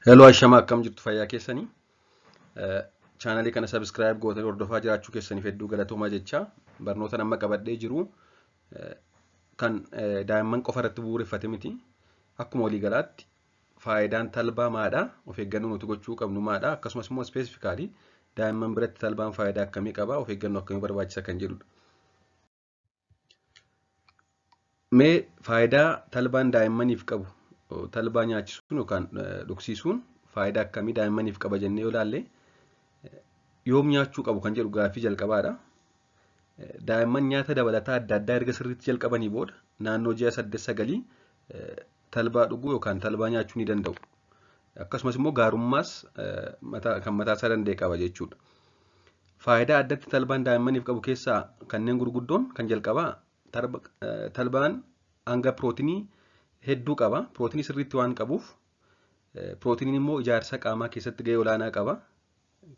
Hello Ashamaa, akkam jirtu? Fayyaa keessanii? Chaanalii kana subscribe gootanii hordofaa jiraachuu keessaniif hedduu galatoomaa jecha. Barnoota amma qabadhee jiru kan daa'imman qofa irratti bu'uureffate miti. Akkuma waliigalaatti faayidaan talbaa maadha? Of eeggannoo nuti gochuu qabnu maadha? Akkasumas immoo specifically daa'imman biratti talbaan faayidaa akkamii qaba? Of eeggannoo akkamii barbaachisa kan jedhudha. Mee faayidaa talbaan daa'immaniif qabu, talbaa nyaachisuun yookaan dhugsiisuun faayidaa akkamii daa'immaniif qaba jennee yoo ilaalle, yoom nyaachuu qabu kan jedhu gaaffii jalqabaadha. Daa'imman nyaata dabalataa adda addaa erga sirriitti jalqabanii booda naannoo ji'a 8-9 talbaa dhuguu yookaan talbaa nyaachuu ni danda'u. Akkasumas immoo gaarummaas kan mataa isaa danda'e qaba jechuudha. Faayidaa addatti talbaan daa'immaniif qabu keessaa kanneen gurguddoon kan jalqabaa, talbaan hanga pirootinii hedduu qaba. Pirootinii sirriitti waan qabuuf, pirootiniin immoo ijaarsa qaamaa keessatti gahee olaanaa qaba.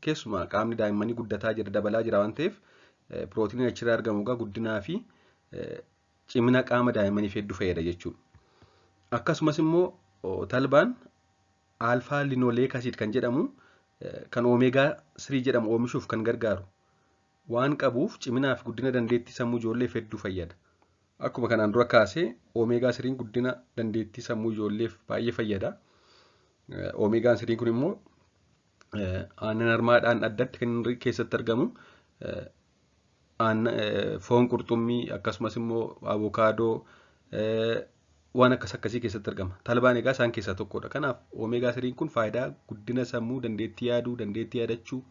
Keessumaa qaamni daa'immanii guddataa jira, dabalaa jira waan ta'eef, pirootiniin achirraa argamu egaa guddinaa fi cimina qaama daa'immaniif hedduu fayyada jechuudha. Akkasumas immoo talbaan alpha linoleic acid kan jedhamu, kan omega 3 jedhamu oomishuuf kan gargaaru waan qabuuf, ciminaa fi guddina dandeettii sammuu ijoolleef hedduu fayyada. Akkuma kanaan dura kaasee, omega 3 guddina dandeettii sammuu ijoolleef baay'ee fayyada. Omegaan 3 kun immoo aannan harmaadhaan addatti kan inni keessatti argamu foon qurxummii, akkasumas immoo avokaadoo, waan akkas akkasii keessatti argama. Talbaan egaa isaan keessaa tokkodha. Kanaaf omega 3 kun faayidaa guddina sammuu, dandeettii yaaduu, dandeettii yaadachuu,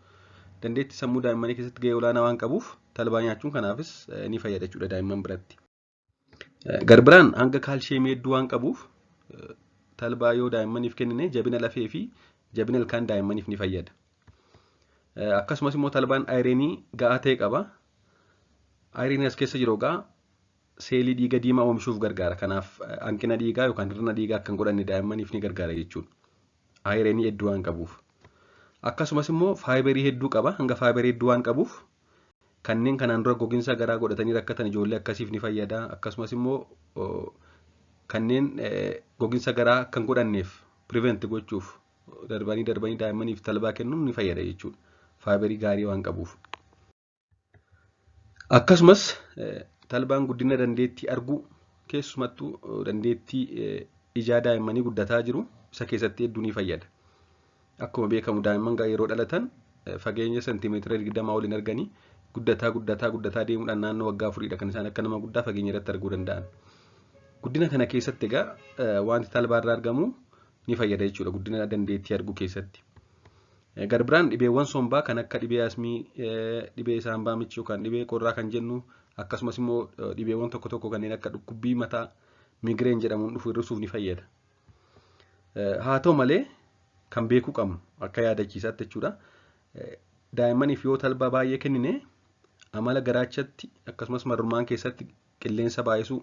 dandeettii sammuu daa'immanii keessatti gahee olaanaa waan qabuuf, talbaa nyaachuun kanaafis ni fayyada jechuudha daa'imman biratti. Garbiraan hanga kaalshiyeemii hedduu waan qabuuf, talbaa yoo daa'immaniif kennine jabina lafee fi jabina ilkaan daa'immaniif ni fayyada. Akkasumas immoo talbaan ironii ga'aa ta'e qaba. Ironiin as keessa jiru egaa seelii dhiiga diimaa oomishuuf gargaara. Kanaaf hanqina dhiigaa yookaan hir'ina dhiigaa akka hin godhanne daa'immaniif ni gargaara jechuudha. Ironii hedduu waan qabuuf. Akkasumas immoo fiberii hedduu qaba. Hanga fiberii hedduu waan qabuuf, kanneen kanaan dura gogiinsa garaa godhatanii rakkatan ijoollee akkasiif ni fayyada. Akkasumas immoo kanneen gogiinsa garaa akka hin godhanneef prevent gochuuf darbanii darbanii daa'immaniif talbaa kennuun ni fayyada jechuudha. Fiberii gaarii waan qabuuf. Akkasumas talbaan guddina dandeettii arguu, keessumattuu dandeettii ijaa daa'immanii guddataa jiru isa keessatti hedduu ni fayyada. Akkuma beekamu daa'imman yeroo dhalatan fageenya seentimeetira 20 waliin arganii, guddataa guddataa guddataa deemuudhaan naannoo waggaa 4dha kan isaan akka nama guddaa fageenya irratti arguu danda'an. Guddina kana keessatti egaa wanti talbaa irraa argamu ni fayyada jechuudha guddina dandeettii arguu keessatti. Garbiraan dhibeewwan sombaa kan akka dhibee asmii, dhibee saambaa michii yookaan dhibee qorraa kan jennu, akkasumas immoo dhibeewwan tokko tokko kanneen akka dhukkubbii mataa migraine jedhamuun dhufu hir'isuuf ni fayyada. Haa ta'u malee kan beekuu qabnu akka yaadachiisaatti jechuudha. Daa'immaniif yoo talbaa baay'ee kennine amala garaachatti akkasumas marrumaan keessatti qilleensa baay'isuu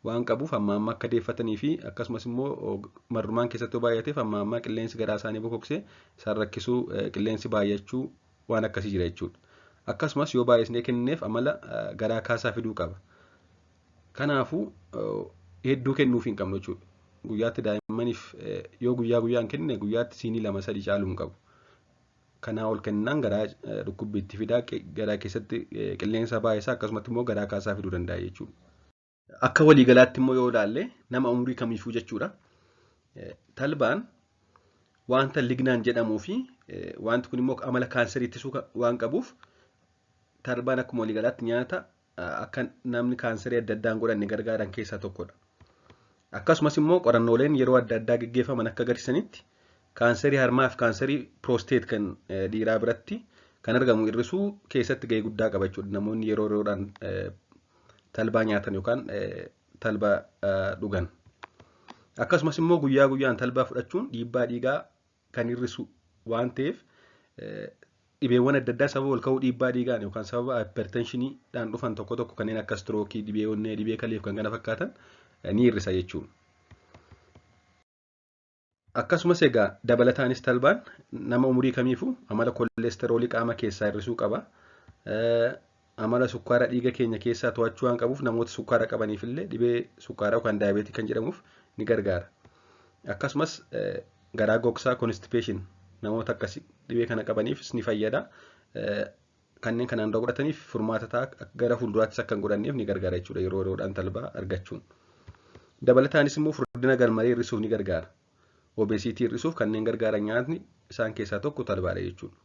waan qabuuf, amma amma akka deeffatanii fi akkasumas immoo marrumaan keessatti yoo baay'ateef amma amma qilleensi garaa isaanii bokoksee isaan rakkisuu, qilleensi baay'achuu waan akkasii jira jechuudha. Akkasumas yoo baay'isnee kennineef amala garaa kaasaa fiduu qaba. Kanaafuu hedduu kennuuf hin qabnu jechuudha. Guyyaatti daa'immaniif yoo guyyaa guyyaan kennine guyyaatti siinii 2-3 caaluu hin qabu. Kanaa ol kennaan garaa dhukkubbii itti fidaa, garaa keessatti qilleensa baay'isaa, akkasumatti immoo garaa kaasaa fiduu danda'a jechuudha. Akka waliigalaatti immoo yoo ilaalle, nama umurii kamiifuu jechuudha. Talbaan wanta lignan jedhamuu fi wanti kun immoo amala kaanserii ittisuu waan qabuuf, talbaan akkuma waliigalaatti nyaata akka namni kaanserii adda addaa hin godhanne gargaaran keessaa tokkodha. Akkasumas immoo qorannooleen yeroo adda addaa gaggeeffaman akka agarsiisanitti, kaanserii harmaa fi kaanserii prostate kan dhiiraa biratti kan argamu hir'isuu keessatti gahee guddaa qaba jechuudha. Namoonni yeroo yeroodhaan talbaa nyaatan yookaan talbaa dhugan. Akkasumas immoo guyyaa guyyaan talbaa fudhachuun dhiibbaa dhiigaa kan hir'isu waan ta'eef, dhibeewwan adda addaa sababa ol ka'uu dhiibbaa dhiigaan yookaan sababa hypertensioniidhaan dhufan tokko tokko kanneen akka strokeii, dhibee onnee, dhibee kaleef kan kana fakkaatan ni hir'isa jechuudha. Akkasumas egaa dabalataanis talbaan nama umurii kamiifuu amala koolesteroolii qaama keessaa hir'isuu qaba. Amala sukkaara dhiiga keenya keessaa to'achuu waan qabuuf, namoota sukkaara qabaniif illee dhibee sukkaaraa yookaan diabetes kan jedhamuuf ni gargaara. Akkasumas Garaa gogsaa, constipation, namoota akkasii dhibee kana qabaniifis ni fayyada. Kanneen kanaan dura godhataniif furmaata ta'a, gara fuulduraattis akka hin godhanneef ni gargaara jechuudha yeroo yeroodhaan talbaa argachuun. Dabalataanis immoo furdina garmalee hir'isuuf ni gargaara. Obesity hir'isuuf kanneen gargaaran nyaatni isaan keessaa tokko talbaadha jechuudha.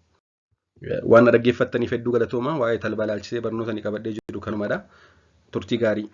Waan na dhaggeeffattaniif hedduu galatoomaa. Waa'ee talbaa ilaalchisee barnoota ni qabadhee jiru kanumadha. Turtii gaarii.